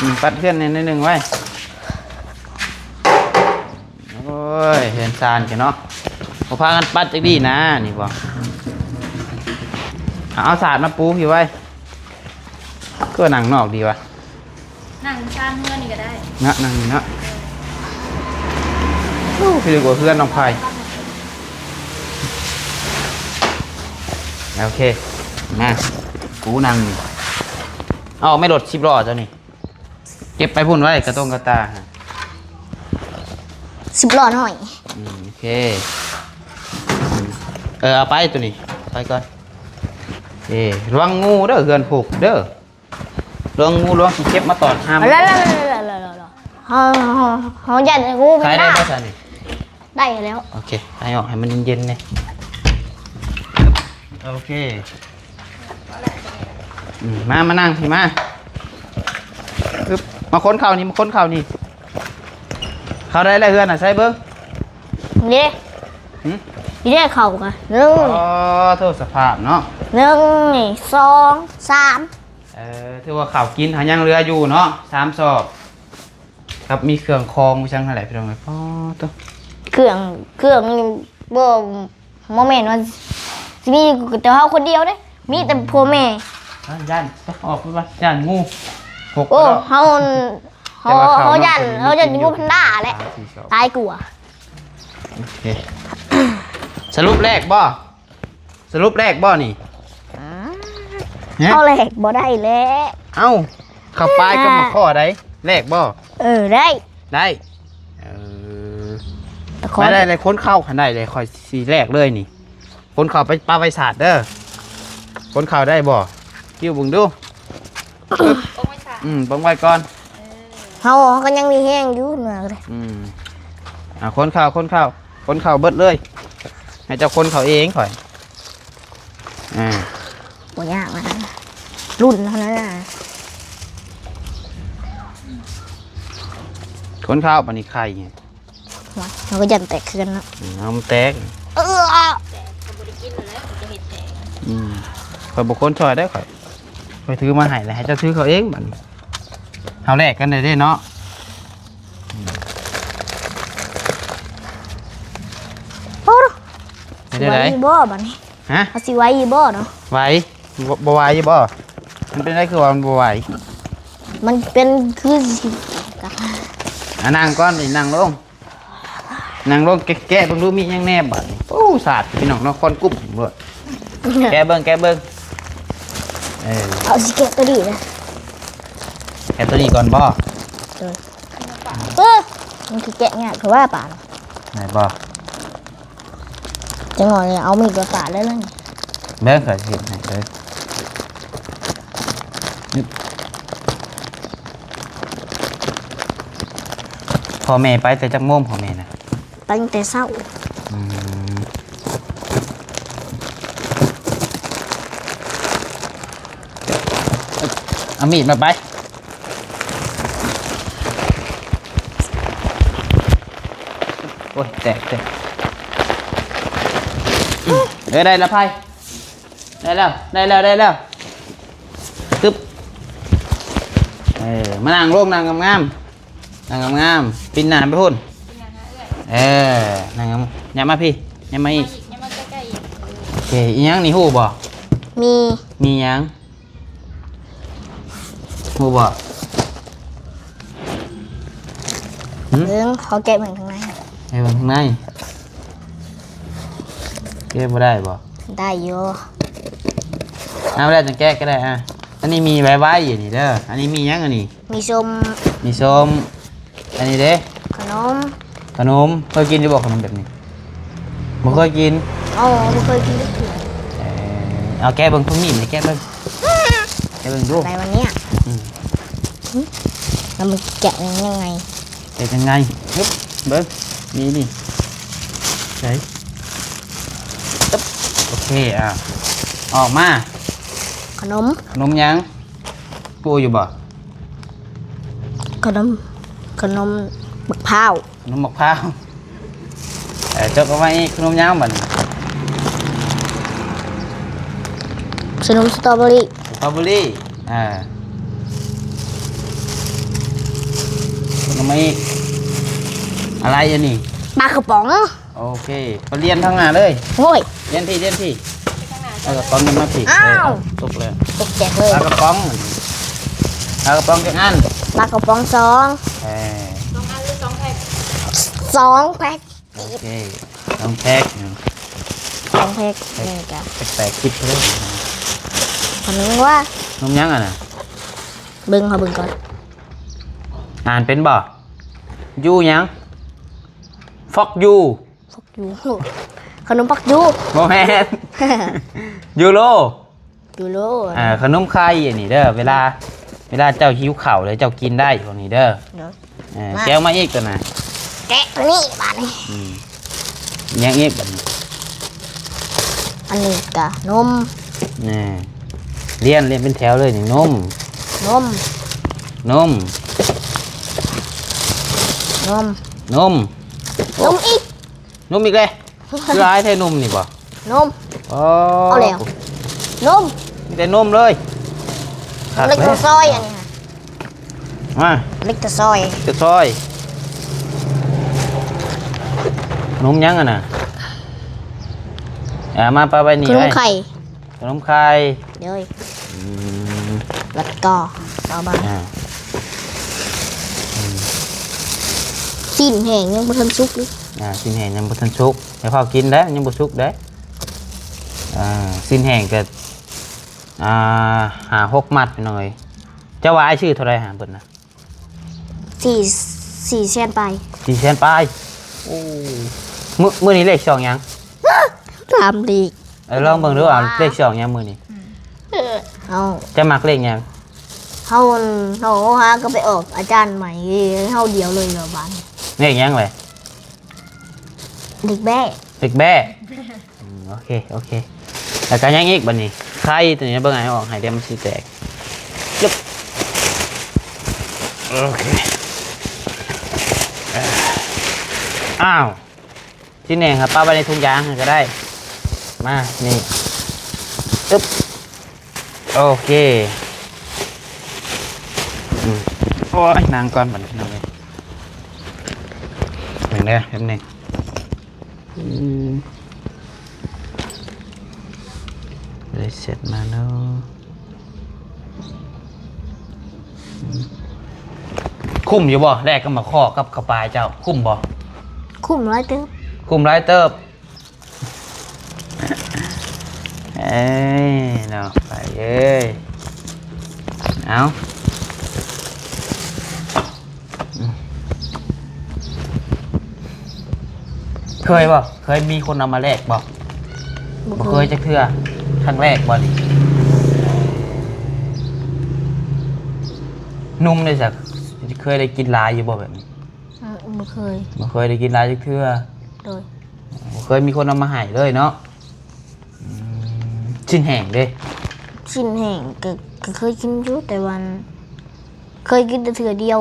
ອືມ ປັດເຮືອນແດ່ໜ້ອຍໜຶ່ງໄວ້. ໂອ້ຍ ເຮືອນຊານກັນເນາະ ບໍ່ພາກັນປັດຈັກດີ້ນະ ນີ້ບໍ່. ເອົາສານມາປູພີ້ໄວ້ ຄືວ່ານັ່ງນອກດີວະ. ນັ່ງຊານເຮືອນນີ້ກໍໄດ້ ນະ ນັ່ງນີ້ເນາະ. ໂອ້ ຄືວ່າເຮືອນນ້ອງໄພ. ໂອເຄ ມາ ກູນັ່ງນີ້. ເອົາແມ່ລົດສິບລໍ້ເຈົ້ານີ້ ເກັບໄປພຸ້ນໄວ້ ກະຕົງກະຕາ. ສິບລໍ້ນ້ອຍ. ອືມ ໂອເຄ. ເອີ ເອົາໄປໂຕນີ້ ໄປກ່ອນ. ເອີ ລະວັງງູເດີ ເຮືອນຜຸກເດີ ລະວັງງູ ລະວັງຂີ້ເຂັບມາຕອດຫຳ. ເຮົາ ເຮົາ ເຮົາຢ້ານງູແພນດ້າ. ຂາຍໄດ້ບໍ່ຊັ້ນນີ້? ໄດ້ແລ້ວ. ໂອເຄ ໃຫ້ອອກໃຫ້ມັນເຢັນໆແດ່. ໂອເຄ ອືມ ມາ ມານັ່ງພີ້ມາ. ອຶບ ມາຂົນເຂົ້ານີ້ ມາຂົນເຂົ້ານີ້. ເຂົ້າໄດ້ແລ້ວເຮືອນນະ ໃສ່ເບິ່ງ. ນີ້ເດ້. ຫື? ນີ້ເດ້ເຂົ້າກະ ໜຶ່ງ. ອໍ ໂທດ ສະພາບເນາະ. ໜຶ່ງ ນີ້ ສອງ ສາມ. ເອີ ຖືວ່າເຂົ້າກິນຫາຍັງເຫຼືອຢູ່ເນາະ ສາມຊອກ. ກັບມີເຄື່ອງຂອງອີ່ຫຍັງຫັ້ນແຫຼະ ພີ່ນ້ອງເອີຍ. ອໍ ໂຕ ເຄື່ອງ ເຄື່ອງນີ້ບໍ່ ບໍ່ແມ່ນວ່າຊິມີແຕ່ເຮົາຄົນດຽວເດ້ ມີແຕ່ພໍ່ແມ່. ຢ້ານ ອອກໄປວ່າຢ້ານງູ. ໂອ້ ເຮົາ ເຮົາຢ້ານ ເຮົາຢ້ານງູແພນດ້າແຫຼະ ຕາຍກວ່າ. ໂອເຄ ສະຫຼຸບແລກບໍ່? ສະຫຼຸບແລກບໍ່ນີ້? ອາ ຮະ? ເອົາແລກບໍ່ໄດ້ແຫຼະ. ເອົ້າ ເຂົ້າປາຍກັບໝາກຂໍ້ໃດ ແລກບໍ່? ເອີ ໄດ້ ໄດ້. ເອີ ແຕ່ຂໍ ໄດ້ ໄດ້ ຄົນເຂົ້າຄັນໄດ້ເລີຍ ຂ້ອຍຊິແລກເລີຍນີ້. ຄົນເຂົ້າໄປປະໄວສາດເດີ ຄົນເຂົ້າໄດ້ບໍ່? ຄິວເບິ່ງດູ. ປະໄວສາດ ອືມ ປະໄວ້ກ່ອນ. ເຮົາ ເຮົາກໍຍັງມີແຮງຢູ່ເໜືອເລີຍ. ອືມ ອ່າ ຄົນເຂົ້າ ຄົນເຂົ້າ ຄົນເຂົ້າເບິດເລີຍ ໃຫ້ເຈົ້າຄົນເຂົ້າເອງຂ້ອຍ. ອ່າ ບໍ່ຍາກນະ ລຸ້ນເທົ່ານັ້ນນະ. ຄົນເຂົ້າປານນີ້ໄຂ່ ເຮົາກໍຢ້ານແຕກຄືກັນເນາະ. ອືມ ເອົາມັນແຕກ ເອີ ແຕກກໍບໍ່ໄດ້ກິນແລ້ວ ມັນຈະເຮັດແຕກ. ອືມ ຂ້ອຍບໍ່ຄົນຊ່ອຍໄດ້ຂ້ອຍ ຂ້ອຍຖືມາໃຫ້ແລ້ວ ໃຫ້ເຈົ້າຖືເຂົ້າເອງບັດນີ້. ເຮົາແລກກັນໄດ້ເດ້ເນາະ. ອືມ ໂອ້ ເຮັດໄດ້ໃດ ບໍ່ບັດນີ້? ຮະ? ເຮົາຊິໄຫວຢູ່ບໍ່ເນາະ? ໄຫວ. ບໍ່ ບໍ່ໄຫວຢູ່ບໍ່? ມັນເປັນໄດ ຄືວ່າມັນບໍ່ໄຫວ? ມັນເປັນຄືຊິ ອ່ະ ນັ່ງກ່ອນນີ້ ນັ່ງລົງ ນັ່ງລົງ ແກະ ແກະເບິ່ງດູມີຫຍັງແດ່ບາດນີ້. ໂອ້ ສາດ ພີ່ນ້ອງເນາະ ຄວັນກຸ້ມໂລດ. ແກະເບິ່ງ ແກະເບິ່ງ. ເອີ ເອົາ ຊິແກະໂຕນີ້ນະ ແກະໂຕນີ້ກ່ອນບໍ່? ເອີ ເອີ ມັນຄືແກະຍາກຄືວ່າປານ ໄດ້ບໍ່? ຈັກໜ່ອຍເອົາມີດມາປາດເລີຍນີ້. ເບິ່ງ ຂ້ອຍຊິເຮັດໃຫ້ເລີຍ. ພໍ່ແມ່ໄປແຕ່ຈັກໂມງ ພໍ່ແມ່ນະ? ໄປຕັ້ງແຕ່ເຊົ້າ. ອືມ ເອົາມີດມາໄປ. ໂອ້ຍ ແຕກ ແຕກ. ອືມ ເອີ ໄດ້ລະໄພ ໄດ້ແລ້ວ ໄດ້ແລ້ວ ໄດ້ແລ້ວ. ຕຶບ ເອີ ມານັ່ງລົງ ນັ່ງງາມໆ ນັ່ງງາມໆ ປິ່ນໜ້າໄປພຸ້ນ. ເອີ ນັ່ງງາມ ຫຍັບມາພີ້ ຫຍັບມາອີກ ຫຍັບມາໃກ້ໆອີກ. ໂອເຄ ອີຫຍັງນີ້ ຮູ້ບໍ່? ມີ ມີຫຍັງ? ຮູ້ບໍ່? ຫຶ? ເບິ່ງ ຂໍແກະເບິ່ງທາງໃນ ໃຫ້ເບິ່ງທາງໃນ. ແກະບໍ່ໄດ້ບໍ່? ໄດ້ຢູ່. ເອົາ ແລ້ວຈັ່ງແກະກໍໄດ້. ອ່າ ອັນນີ້ມີໄວ້ໆຢູ່ນີ້ເດີ. ອັນນີ້ມີຫຍັງອັນນີ້? ມີສົ້ມ ມີສົ້ມ. ອັນນີ້ເດ້? ຂະໜົມ ຂະໜົມ. ເຄີຍກິນຢູ່ບໍ່ຂະໜົມແບບນີ້? ບໍ່ເຄີຍກິນ. ອໍ ບໍ່ເຄີຍກິນຈັກເທື່ອ. ເອີ ເອົາແກະເບິ່ງ ເພິ່ນມີດນີ້ ແກະເບິ່ງ ແກະເບິ່ງດູ. ໄດ້ວັນເນີ້ຍ. ອືມ ແລ້ວມັນແກະຍັງໄງ? ແກະຍັງໄງ? ຮຶບ ເບິ່ງ ນີ້ ນີ້ ໃສ່ ຕຶບ ໂອເຄ. ອ່າ ອອກມາ ຂະໜົມ ຂະໜົມຫຍັງ? ຮູ້ຢູ່ບໍ່? ຂະໜົມ ຂະໜົມໝາກພ້າວ ຂະໜົມໝາກພ້າວ. ເອີ ຈົກອອກມາອີກ ຂະໜົມຫຍັງບັດນີ້? ຂະໜົມສະຕໍເບີຣີ ສະຕໍເບີຣີ. ອ່າ ຂະໜົມຫຍັງອີກ? ອາໄລອັນນີ້? ປາກະປ໋ອງ. ໂອເຄ ໄປລຽນທາງໜ້າເລີຍ. ໂອ້ຍ ລຽນພີ້ ລຽນພີ້. ເອົາກະປ໋ອງນີ້ມາພີ້. ອ້າວ ເອີ ຕົກແລ້ວ ຕົກແຕກເລີຍ. ປາກະປ໋ອງ ປາກະປ໋ອງຈັກອັນ? ປາກະປ໋ອງສອງ. ເອີ ສອງອັນຫຼືສອງແພັກ? ສອງແພັກ. ໂອເຄ ສອງແພັກ ສອງແພັກ. ແພັກນີ້ກະແປກໆ ຄິດເລີຍ. ຂະໜົມຫຍັງວະ? ຂະໜົມຫຍັງອັນນັ້ນ? ເບິ່ງ ເຮົາເບິ່ງກ່ອນ. ອ່ານເປັນບໍ່? ຢູຫຍັງ? ຟອກຢູ ຟອກຢູ. ຂະໜົມປັກຢູ ບໍ່ແມ່ນ ຢູໂລ ຢູໂລ ອ່າ ຂະໜົມໄຂ່ອັນນີ້ເດີ ເວລາ ເວລາເຈົ້າຫິວເຂົ້າແລ້ວເຈົ້າກິນໄດ້ພວກນີ້ເດີ ເນາະ ເອີ ມາ ແກະອອກມາອີກຕົວນະ ແກະຕົວນີ້ບາດນີ້ ອືມ ຫຍັງອີກບາດນີ້ ອັນນີ້ກະນົມ ນີ້ ລຽນ ລຽນເປັນແຖວເລີຍນີ້ ນົມ ນົມ ນົມ ນົມ ນົມ ນົມອີກ ນົມອີກເດ້ ຄືຫຼາຍແທ້ນົມນີ້ບໍ່? ນົມ ອໍ ເອົາແລ້ວ ນົມ ມີແຕ່ນົມເລີຍ ເລັກແຕ່ຊອຍອັນນີ້ ມາ ເລັກແຕ່ຊອຍ ແຕ່ຊອຍ ນົມຫຍັງຫັ້ນນະ? ອ່າ ມາປະໄວ້ນີ້ ຂະໜົມໄຂ່ ເອີຍ ຂະໜົມໄຂ່ ໂດຍ ອືມ ແລ້ວກໍຕໍ່ມາ ອ່າ ອືມ ຊີ້ນແຫ້ງຍັງບໍ່ທັນສຸກເລີຍ ອ່າ ຊີ້ນແຫ້ງຍັງບໍ່ທັນສຸກ ຢ່າຟ້າວກິນເດ້ ຍັງບໍ່ສຸກເດ້ ອ່າ ຊີ້ນແຫ້ງກໍ ອ່າ ຫ້າຫົກມັດ ພີ່ນ້ອງເອີຍ ເຈົ້າວ່າອ້າຍຊື້ເທົ່າໃດຫາເບິດນະ? ສີ່ ສີ່ແສນປາຍ ສີ່ແສນປາຍ ໂອ້ ມື້ ມື້ນີ້ເລກຊ່ອງຫຍັງ? ຕາມເລກ ເອີ ລອງເບິ່ງດູ ເອົາເລກຊ່ອງຫຍັງມື້ນີ້? ເອົາ ເຈົ້າມັກເລກຫຍັງ? ເຮົາ ເຮົາຫາກໍໄປອອກອາຈານໃໝ່ ເຮົາດຽວເລີຍວ່າບາດ ເລກຫຍັງເລີຍ? ເລກແບ້ ເລກແບ້ ອືມ ໂອເຄ ໂອເຄ ແລ້ວກໍຫຍັງອີກບາດນີ້? ໄຂ່ຕົວນີ້ເບິ່ງໃຫ້ອອກໃຫ້ ດຽວມັນຊິແຕກ ຈຶບ ໂອເຄ ອ້າວ ຊີ້ນແຫ້ງຫາປະໄວ້ໃນຖົງຢາງຫັ້ນກໍໄດ້ ມາ ນີ້ ອຶບ ໂອເຄ ອືມ ໂອ້ຍ ນັ່ງກ່ອນບາດນີ້ ນັ່ງເລີຍ ເບິ່ງເດີ ແປັບໜຶ່ງ ອືມ ໄດ້ເຊັດມາເນາະ ຄຸ້ມຢູ່ບໍ່ ແລກກັບໝາກຂໍ້ກັບເຂົ້າປາເຈົ້າ ຄຸ້ມບໍ່? ຄຸ້ມຫຼາຍເຕີບ ຄຸ້ມຫຼາຍເຕີບ ເອີຍ ເນາະ ໄປເອີຍ ເອົາ ອືມ ເຄີຍບໍ່? ເຄີຍມີຄົນເອົາມາແລກບໍ່? ບໍ່ ບໍ່ເຄີຍ ເຄີຍຈັກເທື່ອ ຄັ້ງແລກບໍ່ນີ້? ໜຸ່ມເດ້ຊະ ເຄີຍໄດ້ກິນຫຼາຍຢູ່ບໍ່ແບບນີ້? ເອີ ບໍ່ເຄີຍ ບໍ່ເຄີຍໄດ້ກິນຫຼາຍຈັກເທື່ອ ໂດຍ ບໍ່ເຄີຍມີຄົນເອົາມາໃຫ້ເລີຍເນາະ ອືມ ຊີ້ນແຫ້ງເດ້? ຊີ້ນແຫ້ງກໍ ກໍເຄີຍກິນຢູ່ ແຕ່ວ່າເຄີຍກິນແຕ່ເທື່ອດຽວ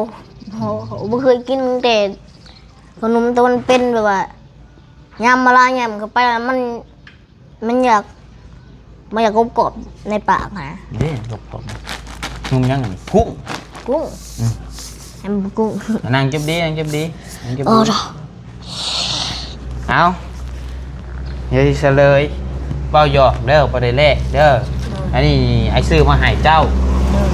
ບໍ່ເຄີຍກິນຕັ້ງແຕ່ ຂະໜົມຕອນເປັນ ແບບວ່າ ຍາມມາລາຍ ຍາມເຂົ້າໄປ ມັນ ມັນຢາກ ມັນຢາກກົບກອບໃນປາກຫັ້ນນະ ເດ້ ກົບກອບ ນຸ່ມຫຍັງຫັ້ນ ກຸ້ງ ກຸ້ງ ອືມ ໃຫ້ມັນກຸ້ງ ນັ່ງເກັບດີ ນັ່ງເກັບດີ ນັ່ງເກັບດີ ເອົາ ດອກ ເອົາ ດຽວຊິສະເຫຼີຍ ເວົ້າຫຍອກເດີ ບໍ່ໄດ້ແລກເດີ ໂດຍ ອັນນີ້ອ້າຍຊື້ມາໃຫ້ເຈົ້າ ໂດຍ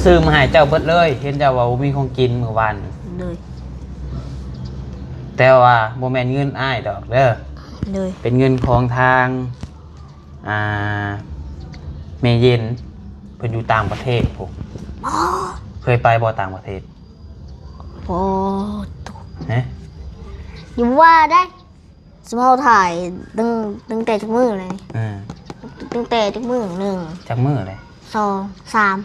ຊື້ມາໃຫ້ເຈົ້າເບິດເລີຍ ເຫັນເຈົ້າວ່າບໍ່ມີຂອງກິນມື້ວານ ໂດຍ ແຕ່ວ່າບໍ່ແມ່ນເງິນອ້າຍດອກເດີ ໂດຍ ເປັນເງິນຂອງທາງ ອ່າ ແມ່ເຢັນ ເພິ່ນຢູ່ຕ່າງປະເທດພຸ້ນ ອໍ ເຄີຍໄປບໍ່ຕ່າງປະເທດ? ບໍ່ ຮະ? ຢ່າວ່າໄດ້ ສົມມຸດເຮົາຖ່າຍຕັ້ງ ຕັ້ງແຕ່ຈັກມື້ແລ້ວນີ້? ເອີ ຕັ້ງແຕ່ຈັກມື້? ໜຶ່ງ ຈັກມື້ແລ້ວ? ສອງ ສາມ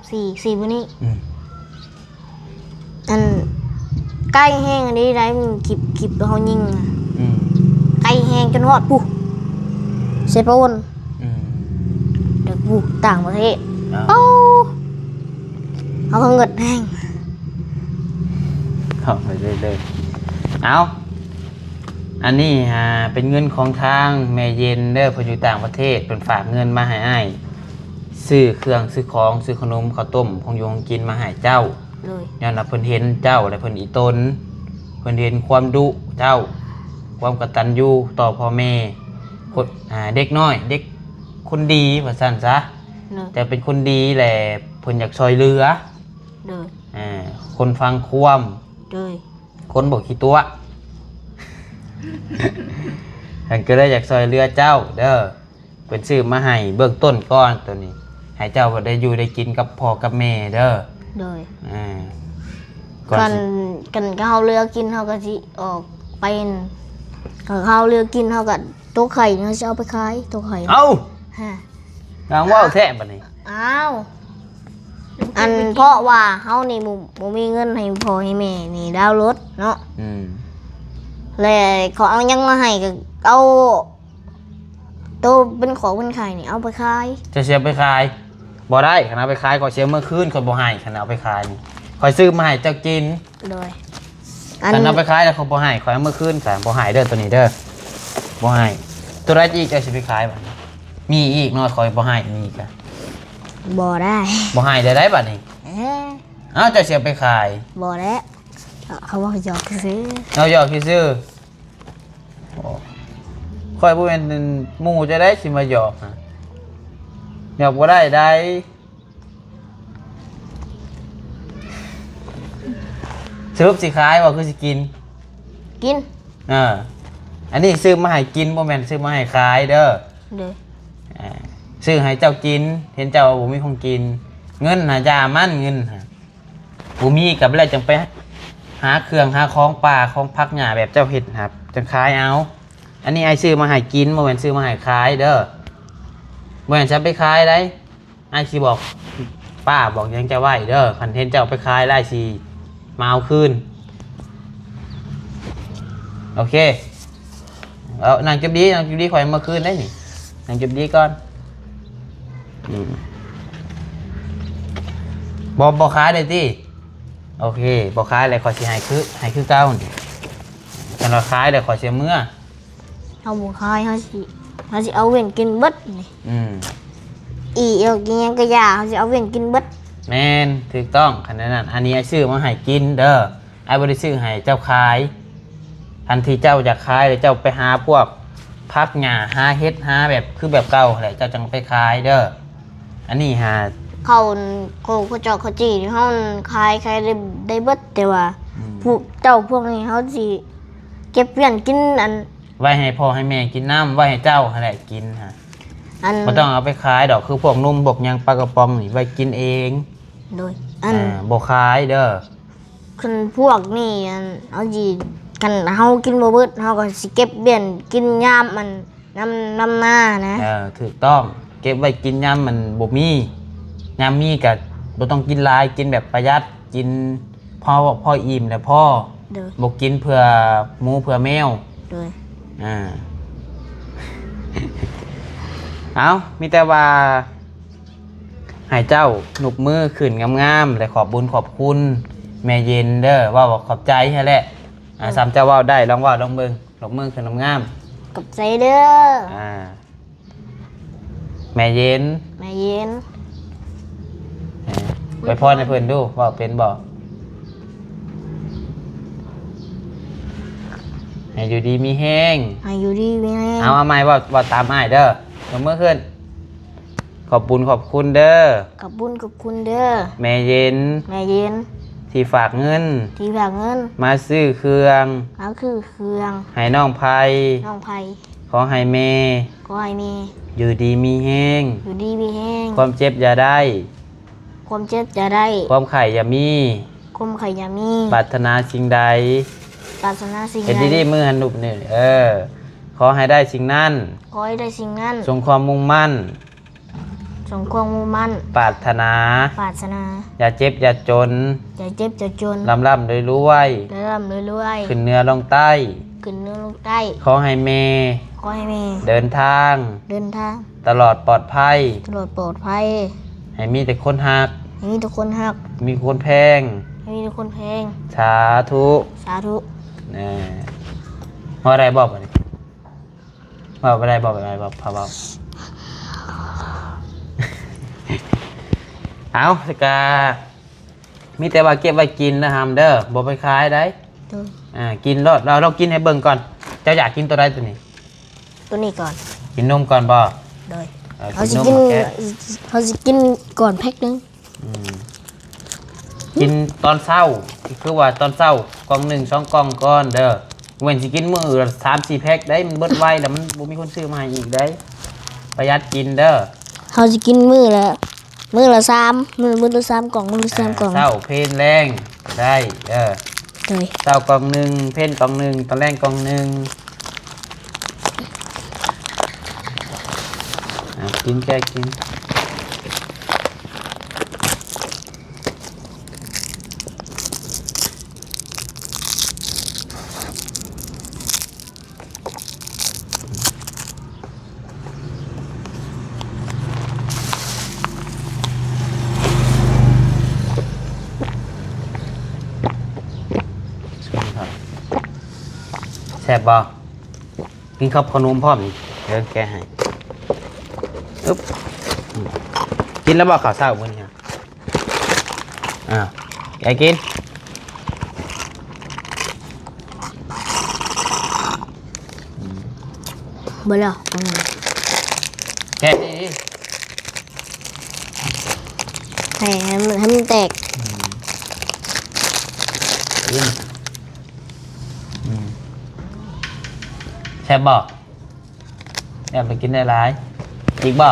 ສີ່ ສີ່ມື້ນີ້ ອືມ ອັນ ໃກ້ແຮງອັນນີ້ໄດ໋ ຄລິບ ຄລິບເຮົາຍິງນະ ອືມ ໃກ້ແຮງຈົນຮອດພຸ້ນ ເຊໂປນ ອືມ ແລ້ວພຸ້ນຕ່າງປະເທດ ອ້າວ ໂອ້ ເຮົາກໍເງິດແຮງ ເອົາໄປເລື້ອຍໆ ເອົາ ອັນນີ້ຫາເປັນເງິນຂອງທາງແມ່ເຢັນເດີ ເພິ່ນຢູ່ຕ່າງປະເທດ ເພິ່ນຝາກເງິນມາໃຫ້ອ້າຍ ຊື້ເຄື່ອງຊື້ຂອງ ຊື້ຂະໜົມ ເຂົ້າຕົ້ມ ຂອງຢູ່ຂອງກິນມາໃຫ້ເຈົ້າ ໂດຍ ຍ້ອນວ່າເພິ່ນເຫັນເຈົ້າ ແລະ ເພິ່ນອີ່ຕົນ ເພິ່ນເຫັນຄວາມດຸເຈົ້າ ຄວາມກະຕັນຍູຕໍ່ພໍ່ແມ່ ຄົນ ອ່າ ເດັກນ້ອຍ ເດັກຄົນດີວ່າຊັ້ນຊະ ໂດຍ ແຕ່ເປັນຄົນດີ ແລະ ເພິ່ນຢາກຊ່ອຍເຫຼືອ ໂດຍ ອ່າ ຄົນຟັງຄວາມ ໂດຍ ຄົນບໍ່ຂີ້ຕົວະ ເພິ່ນກໍເລີຍຢາກຊ່ອຍເຫຼືອເຈົ້າເດີ ເພິ່ນຊື້ມາໃຫ້ເບື້ອງຕົ້ນກ່ອນໂຕນີ້ ໃຫ້ເຈົ້າໄດ້ຢູ່ໄດ້ກິນກັບພໍ່ກັບແມ່ເດີ ໂດຍ ອ່າ ກ່ອນ ຄັນ ຄັນເຮົາເຫຼືອກິນ ເຮົາກໍຊິອອກ ໄປຫັ້ນ ເຂົາເລືອກກິນ ເຮົາກໍໂຕໄຂ່ເຮົາຊິເອົາໄປຂາຍ ໂຕໄຂ່. ເອົ້າ ຮະ ນາງເວົ້າແທ້ບັດນີ້. ອ້າວ ອັນ ເພາະວ່າເຮົານີ້ບໍ່ ບໍ່ມີເງິນໃຫ້ພໍ່ໃຫ້ແມ່ນີ້ດາວລົດເນາະ. ອືມ ແລະ ເຂົາເອົາຫຍັງມາໃຫ້ກໍເອົາ ໂຕເປັນຂອງເປັນໄຂ່ນີ້ເອົາໄປຂາຍ. ເຈົ້າຊິເອົາໄປຂາຍ? ບໍ່ໄດ້, ຄັນເອົາໄປຂາຍຂ້ອຍຊິເອົາເມືອຄືນ, ຂ້ອຍບໍ່ໃຫ້. ຄັນເອົາໄປຂາຍນີ້ ຂ້ອຍຊື້ມາໃຫ້ເຈົ້າກິນ. ໂດຍ ອັນ ຄັນເອົາໄປຂາຍແລ້ວຂ້ອຍບໍ່ໃຫ້, ຂ້ອຍເອົາເມືອຄືນຊະ. ບໍ່ໃຫ້ເດີ ໂຕນີ້ເດີ ບໍ່ໃຫ້. ໂຕໃດອີກເຈົ້າຊິໄປຂາຍບັດນີ້? ມີອີກເນາະ, ຂ້ອຍບໍ່ໃຫ້ ມີກະບໍ່ໄດ້. ບໍ່ໃຫ້ໄດ້ໃດບັດນີ້? ເອີ ເອົ້າ ເຈົ້າຊິເອົາໄປຂາຍ? ບໍ່ແຫຼະ, ເຂົາເວົ້າຫຍອກຊື່ໆ. ເອົາ ຫຍອກຊື່ໆ. ໂອ້ ຂ້ອຍບໍ່ແມ່ນໝູ່ເຈົ້າໃດຊິມາຫຍອກ, ຫຍອກບໍ່ໄດ້ໃດ. ສະຫຼຸບຊິຂາຍບໍ່ ຄືຊິກິນ? ກິນ. ເອີ ອັນນີ້ຊື້ມາໃຫ້ກິນ, ບໍ່ແມ່ນຊື້ມາໃຫ້ຂາຍເດີ. ໂດຍ ເອີ ຊື້ໃຫ້ເຈົ້າກິນ, ເຫັນເຈົ້າບໍ່ມີຂອງກິນ. ເງິນນະຢ່າມັນ, ເງິນນະ ບໍ່ມີກໍແລ້ວຈັ່ງໄປຫາເຄື່ອງຫາຂອງປ່າຂອງຜັກຫຍ້າແບບເຈົ້າເຮັດຫັ້ນ ຈັ່ງຂາຍເອົາ. ອັນນີ້ອ້າຍຊື້ມາໃຫ້ກິນ, ບໍ່ແມ່ນຊື້ມາໃຫ້ຂາຍເດີ. ບໍ່ແມ່ນຊິໄປຂາຍໃດ. ອ້າຍຊິບອກປ້າບອກຫຍັງເຈົ້າໄວ້ເດີ. ຄັນເຫັນເຈົ້າໄປຂາຍແລ້ວອ້າຍຊິມາເອົາຄືນ. ໂອເຄ. ເອົາ ນັ່ງຈຸບດີ ນັ່ງຈຸບດີ, ຂ້ອຍເອົາມາຄືນໄດ້ນີ້. ນັ່ງຈຸບດີກ່ອນ. ອືມ ບໍ່ ບໍ່ຂາຍໄດ້ຕິ? ໂອເຄ ບໍ່ຂາຍແລ້ວຂ້ອຍຊິໃຫ້ຄື ໃຫ້ຄືເກົ່ານີ້. ຄັນວ່າຂາຍແລ້ວຂ້ອຍຊິເມືອ. ເຮົາບໍ່ຂາຍ ເຮົາຊິ ເຮົາຊິເອົາເວັນກິນເບິດນີ້. ອືມ ອີ່ເອີ ກິນຫຍັງກະຢ່າ ເຮົາຊິເອົາເວັນກິນເບິດ. ແມ່ນ ຖືກຕ້ອງ. ຄັນແນວນັ້ນ ອັນນີ້ອ້າຍຊື້ມາໃຫ້ກິນເດີ. ອ້າຍບໍ່ໄດ້ຊື້ໃຫ້ເຈົ້າຂາຍ. ຄັນທີ່ເຈົ້າຢາກຂາຍແລ້ວເຈົ້າໄປຫາພວກຜັກຫຍ້າ ຫາເຫັດ ຫາແບບຄືແບບເກົ່າຫັ້ນແຫຼະ ເຈົ້າຈັ່ງໄປຂາຍເດີ. ອັນນີ້ຫາ ເຂົາ ເຂົາ ເຂົາເຈົ້າ ເຂົາຈີ່ເຮົາຂາຍ ຂາຍໄດ້ ໄດ້ເບິດ ແຕ່ວ່າ ອືມ ພວກເຈົ້າພວກນີ້ເຮົາຊິເກັບວຽນກິນ ອັນ ໄວ້ໃຫ້ພໍ່ໃຫ້ແມ່ກິນນຳ ໄວ້ໃຫ້ເຈົ້າຫັ້ນແຫຼະກິນຫັ້ນ. ອັນ ບໍ່ຕ້ອງເອົາໄປຂາຍດອກ ຄືພວກນົມພວກຫຍັງ ປາກະປ໋ອງນີ້ໄວ້ກິນເອງ. ໂດຍ ອັນ ອ່າ ບໍ່ຂາຍເດີ. ຄັນພວກນີ້ ອັນ ເຮົາຊິ ຄັນເຮົາກິນບໍ່ເບິດ ເຮົາກໍຊິເກັບວຽນກິນຍາມ ອັນ ນຳ ນຳນານະ. ເອີ ຖືກຕ້ອງ ເກັບໄວ້ກິນຍາມມັນບໍ່ມີ ຍາມມີກະບໍ່ຕ້ອງກິນຫຼາຍ ກິນແບບປະຢັດ ກິນພໍ ພໍອີ່ມແລ້ວພໍ. ໂດຍ ບໍ່ກິນເພື່ອໝູເພື່ອແມວ. ໂດຍ ອ່າ ເອົາ ມີແຕ່ວ່າໃຫ້ເຈົ້າຍົກມືຂຶ້ນງາມໆ ແລະ ຂອບບຸນຂອບຄຸນແມ່ເຢັນເດີ ເວົ້າວ່າຂອບໃຈຫັ້ນແຫຼະ. ອ່າ ໂດຍ ສ່ຳເຈົ້າເວົ້າໄດ້ ລອງເວົ້າລອງເບິ່ງ. ຍົກມືຂຶ້ນງາມໆ ຂອບໃຈເດີ ອ່າ ແມ່ເຢັນ ແມ່ເຢັນ. ເອີ ອວຍພອນໃຫ້ເພິ່ນດູ ເວົ້າເປັນບໍ່? ໃຫ້ຢູ່ດີມີແຮງ ໃຫ້ຢູ່ດີມີແຮງ. ເອົາ ເອົາໃໝ່ ເວົ້າ ເວົ້າຕາມອ້າຍເດີ. ຍົກມືຂຶ້ນ. ຂອບບຸນຂອບຄຸນເດີ ຂອບບຸນຂອບຄຸນເດີ ແມ່ເຢັນ ແມ່ເຢັນ ທີ່ຝາກເງິນ ທີ່ຝາກເງິນ ມາຊື້ເຄື່ອງ ມາຊື້ເຄື່ອງ ໃຫ້ນ້ອງໄພ ນ້ອງໄພ. ຂໍໃຫ້ແມ່ ຂໍໃຫ້ແມ່ ຢູ່ດີມີແຮງ ຢູ່ດີມີແຮງ ຄວາມເຈັບຢ່າໄດ້ ຄວາມເຈັບຢ່າໄດ້ ຄວາມໄຂ້ຢ່າມີ ຄວາມໄຂ້ຢ່າມີ ປາດຖະໜາສິ່ງໃດ ປາດຖະໜາສິ່ງໃດ ເຮັດດີໆ ມືຫັ້ນລູບນີ້ ເອີ ຂໍໃຫ້ໄດ້ສິ່ງນັ້ນ ຂໍໃຫ້ໄດ້ສິ່ງນັ້ນ ສົມຄວາມມຸ່ງໝັ້ນ ສົມຄວາມມຸ່ງໝັ້ນ ປາດຖະໜາ ປາດຖະໜາ ຢ່າເຈັບຢ່າຈົນ ຢ່າເຈັບຢ່າຈົນ ລ່ຳໆລວຍໆ ລ່ຳໆລວຍໆ ຂຶ້ນເໜືອລົງໃຕ້ ຂຶ້ນເໜືອລົງໃຕ້ ຂໍໃຫ້ແມ່ ຂໍໃຫ້ແມ່ ເດີນທາງ ເດີນທາງ ຕະຫຼອດປອດໄພ ຕະຫຼອດປອດໄພ ໃຫ້ມີແຕ່ຄົນຮັກ ໃຫ້ມີແຕ່ຄົນຮັກ ມີຄົນແພງ ໃຫ້ມີແຕ່ຄົນແພງ ສາທຸ ສາທຸ. ເອີ ພໍໄດ້ບໍ່ບັດນີ້? ເວົ້າບໍ່ໄດ້ ເວົ້າບໍ່ໄດ້ ເວົ້າ ພາເວົ້າ. ເອົາ ກະມີແຕ່ວ່າເກັບໄວ້ກິນນະຫຳເດີ ບໍ່ໄປຂາຍໃດ. ໂດຍ ອ່າ ກິນໂລດ ລອງກິນໃຫ້ເບິ່ງກ່ອນ. ເຈົ້າຢາກກິນໂຕໃດໂຕນີ້? ໂຕນີ້ກ່ອນ. ກິນນົມກ່ອນບໍ່? ໂດຍ ເອີ ເຮົາຊິກິນ ເຮົາຊິກິນກ່ອນແພັກໜຶ່ງ. ອືມ ກິນຕອນເຊົ້າ ຄືວ່າຕອນເຊົ້າກ່ອງໜຶ່ງສອງກ່ອງກ່ອນເດີ. ບໍ່ແມ່ນຊິກິນມື້ລະສາມສີ່ແພັກໄດ໋ ມັນເບິດໄວລະ ມັນບໍ່ມີຄົນຊື້ມາໃຫ້ອີກໄດ໋. ປະຢັດກິນເດີ. ເຮົາຊິກິນມື້ລະ ມື້ລະສາມ ມື້ ມື້ລະສາມກ່ອງ ມື້ລະສາມກ່ອງ ເຊົ້າ ເພນ ແລງ ໄດ້ ເອີ. ໂດຍ ເຊົ້າກ່ອງໜຶ່ງ ເພັນກ່ອງໜຶ່ງ ຕອນແລງກ່ອງໜຶ່ງ. ອ່າ ກິນ ແກະກິນ. ແຊບບໍ່? ກິນກັບເຂົ້າໜົມພ້ອມນີ້ ເດີແກະໃຫ້. ອຶບ ກິນແລ້ວບໍ່ເຂົ້າເຊົ້າມື້ນີ້? ອ້າວ ແກະກິນ. ເບິດແລ້ວ ແກະດີໆ ໃຫ້ ໃຫ້ມັນ ໃຫ້ມັນແຕກ. ອືມ ອືມ ແຊບບໍ່? ແອບໄປກິນໄດ້ຫຼາຍ ອີກບໍ່?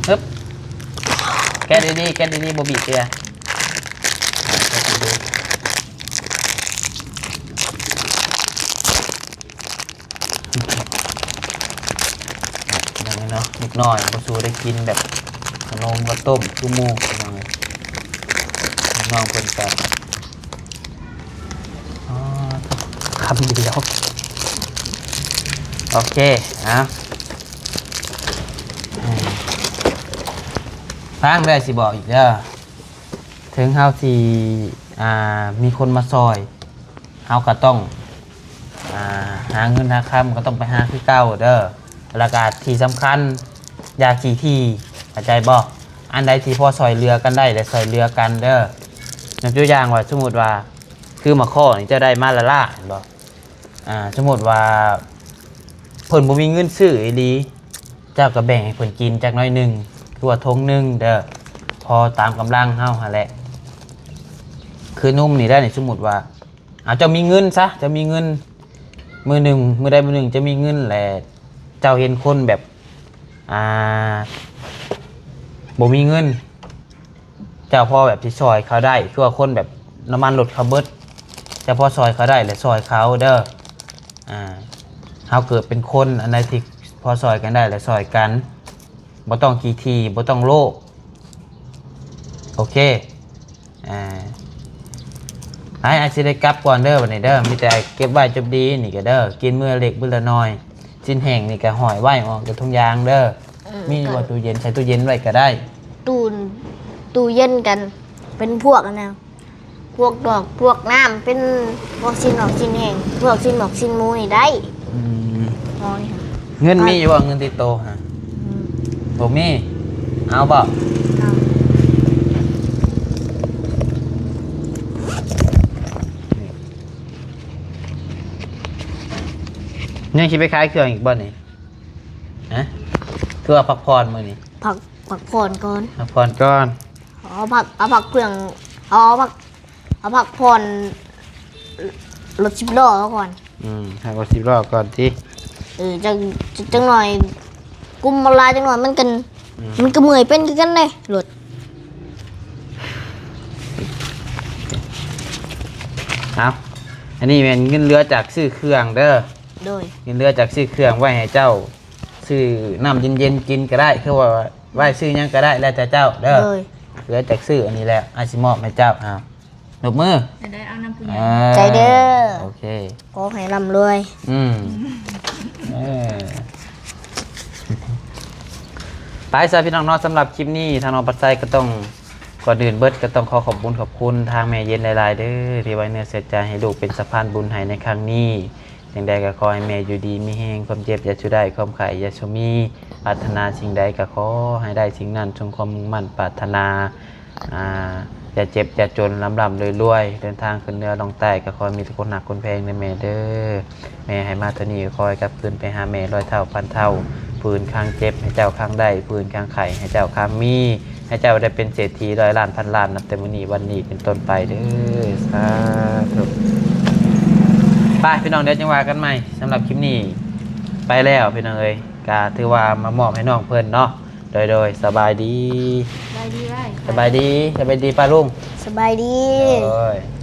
ຮຶບ ແກະດີໆ ແກະດີໆ ບໍ່ບີບເທື່ອ. ພີ່ນ້ອງເອີຍເນາະ ເດັກນ້ອຍບໍ່ສູ່ໄດ້ກິນແບບຂະໜົມກະຕົ້ມຄືໝູ່ ພີ່ນ້ອງເອີຍ. ນ້ອງເພິ່ນກະ ອໍ ຄຳດຽວ. ໂອເຄ ເອົາ ຟັງເດີ ຊິບອກອີກເດີ. ເຖິງເຮົາຊິ ອ່າ ມີຄົນມາຊ່ອຍ ເຮົາກໍຕ້ອງ ອ່າ ຫາເງິນຫາຄຳ ກໍຕ້ອງໄປຫາຄືເກົ່າເດີ. ແລ້ວກໍທີ່ສຳຄັນ ຢ່າຂີ້ຖີ່ ເຂົ້າໃຈບໍ່? ອັນໃດທີ່ພໍຊ່ອຍເຫຼືອກັນໄດ້ ແລະ ຊ່ອຍເຫຼືອກັນເດີ. ຍົກຕົວຢ່າງວ່າ ສົມມຸດວ່າ ຄືໝາກຂໍ້ນີ້ ເຈົ້າໄດ້ມາລ້າໆ ແມ່ນບໍ່? ອ່າ ສົມມຸດວ່າເພິ່ນບໍ່ມີເງິນຊື້ອີ່ຫຼີ ເຈົ້າກໍແບ່ງໃຫ້ເພິ່ນກິນຈັກໜ້ອຍໜຶ່ງ ຄືວ່າຖົງໜຶ່ງເດີ ພໍຕາມກຳລັງເຮົາຫັ້ນແຫຼະ. ຄືໜຸ່ມນີ້ໄດ້ນີ້ ສົມມຸດວ່າ ເອົາ ເຈົ້າມີເງິນຊະ ເຈົ້າມີເງິນ ມື້ໜຶ່ງ ມື້ໃດມື້ໜຶ່ງເຈົ້າມີເງິນ ແລະ ເຈົ້າເຫັນຄົນແບບ ອ່າ ບໍ່ມີເງິນ ເຈົ້າພໍແບບຊິຊ່ອຍເຂົາໄດ້ ຄືວ່າຄົນແບບນ້ຳມັນລົດເຂົາເບິດ ເຈົ້າພໍຊ່ອຍເຂົາໄດ້ ແລະ ຊ່ອຍເຂົາເດີ. ອ່າ ເຮົາເກີດເປັນຄົນ ອັນໃດທີ່ພໍຊ່ອຍກັນໄດ້ ແລະ ຊ່ອຍກັນ ບໍ່ຕ້ອງຂີ້ຖີ່ ບໍ່ຕ້ອງໂລບ. ໂອເຄ ອ່າ ອ້າຍ ອ້າຍຊິໄດ້ກັບກ່ອນເດີ ບັດນີ້ເດີ. ມີແຕ່ເກັບໄວ້ຈົບດີນີ້ກໍເດີ ກິນມື້ລະເລັກມື້ລະໜ້ອຍ. ຊີ້ນແຫ້ງນີ້ກໍຫ້ອຍໄວ້ອອກຈາກຖົງຢາງເດີ. ເອີ ມີຢູ່ບໍ່ ກໍ ຕູ້ເຢັນ? ໃສ່ຕູ້ເຢັນໄວ້ກໍໄດ້. ຕູ້ ຕູ້ເຢັນກັນເປັນພວກອັນນັ້ນ ພວກດອກ ພວກນ້ຳ ເປັນພວກຊີ້ນອອກຊີ້ນແຫ້ງ ພວກຊີ້ນໝອກຊີ້ນໝູນີ້ໄດ້. ອືມ ເງິນມີຢູ່ບໍ່? ເງິນຕິດໂຕຫະ? ອືມ ບໍ່ມີ. ເອົາບໍ່? ເອົາ. ຍັງຊິໄປຂາຍເຄື່ອງອີກບໍ່ນີ້? ຮະ? ຄືວ່າພັກຜ່ອນມື້ນີ້? ພັກ ພັກຜ່ອນກ່ອນ ພັກຜ່ອນກ່ອນ. ເອົາພັກ ເອົາພັກເຄື່ອງ ເອົາພັກ ເອົາພັກຜ່ອນລົດສິບລໍ້ເອົາກ່ອນ. ອືມ ພັກລົດສິບລໍ້ກ່ອນຕິ? ເອີ ຈັກ ຈັກໜ້ອຍ ກຸມມາລາຍ ຈັກໜ້ອຍມັນກໍ ອືມ ມັນກໍເມື່ອຍເປັນຄືກັນເດ້ລົດ. ເອົາ ອັນນີ້ແມ່ນເງິນເຫຼືອຈາກຊື້ເຄື່ອງເດີ. ໂດຍ ເງິນເຫຼືອຈາກຊື້ເຄື່ອງໄວ້ໃຫ້ເຈົ້າ ຊື້ນ້ຳເຢັນໆກິນກໍໄດ້ ຄືວ່າໄວ້ຊື້ຫຍັງກໍໄດ້ ແລ້ວແຕ່ເຈົ້າເດີ. ໂດຍ ເຫຼືອຈາກຊື້ອັນນີ້ແຫຼະ ອ້າຍຊິມອບໃຫ້ເຈົ້າ. ເອົາ ນົບມື ໄດ້ ເອົານຳຜູ້ໃຫຍ່ ເອີ ໃຈເດີ. ໂອເຄ ຂໍໃຫ້ລ່ຳລວຍ. ອືມ ເອີ ໄປຊະພີ່ນ້ອງເນາະ. ສຳລັບຄລິບນີ້ ທາງນ້ອງປັດໄຊກໍຕ້ອງ ກ່ອນອື່ນເບິດກໍຕ້ອງຂໍຂອບບຸນຂອບຄຸນທາງແມ່ເຢັນຫຼາຍໆເດີ ທີ່ໄວ້ເນື້ອເຊື່ອໃຈໃຫ້ລູກເປັນສະພານບຸນໃຫ້ໃນຄັ້ງນີ້. ຈັ່ງໃດກໍຂໍໃຫ້ແມ່ຢູ່ດີມີແຮງ ຄວາມເຈັບຢ່າສູ່ໄດ້ ຄວາມໄຂ້ຢ່າສູ່ມີ ປາດຖະໜາສິ່ງໃດກໍຂໍໃຫ້ໄດ້ສິ່ງນັ້ນ ສົມຄວາມມຸ່ງໝັ້ນປາດຖະໜາ. ອ່າ ຢ່າເຈັບຢ່າຈົນ ລ່ຳໆລວຍໆ ເດີນທາງຂຶ້ນເໜືອລົງໃຕ້ກໍຂໍໃຫ້ມີແຕ່ຄົນຮັກຄົນແພງເດີແມ່ເດີ. ແມ່ໃຫ້ມາເທົ່ານີ້ກໍຂໍໃຫ້ກັບຄືນໄປຫາແມ່ຮ້ອຍເທົ່າພັນເທົ່າ. ຜູ້ອື່ນຄາງເຈັບໃຫ້ເຈົ້າຄາງໄດ້ ຜູ້ອື່ນຄາງໄຂ້ໃຫ້ເຈົ້າຄາງມີ ໃຫ້ເຈົ້າໄດ້ເປັນເສດຖີຮ້ອຍລ້ານພັນລ້ານ ນັບແຕ່ມື້ນີ້ວັນນີ້ເປັນຕົ້ນໄປເດີ. ສາທຸ. ໄປພີ່ນ້ອງ ດຽວຈັ່ງວ່າກັນໃໝ່. ສຳລັບຄລິບນີ້ໄປແລ້ວພີ່ນ້ອງເອີຍ. ກະຖືວ່າມາມອບໃຫ້ນ້ອງເພິ່ນເນາະ. ໂດຍ ໂດຍ ສະບາຍດີ. ສະບາຍດີເອື້ອຍ. ສະບາຍດີ ສະບາຍດີປ້າລຸງ. ສະບາຍດີ. ໂດຍ.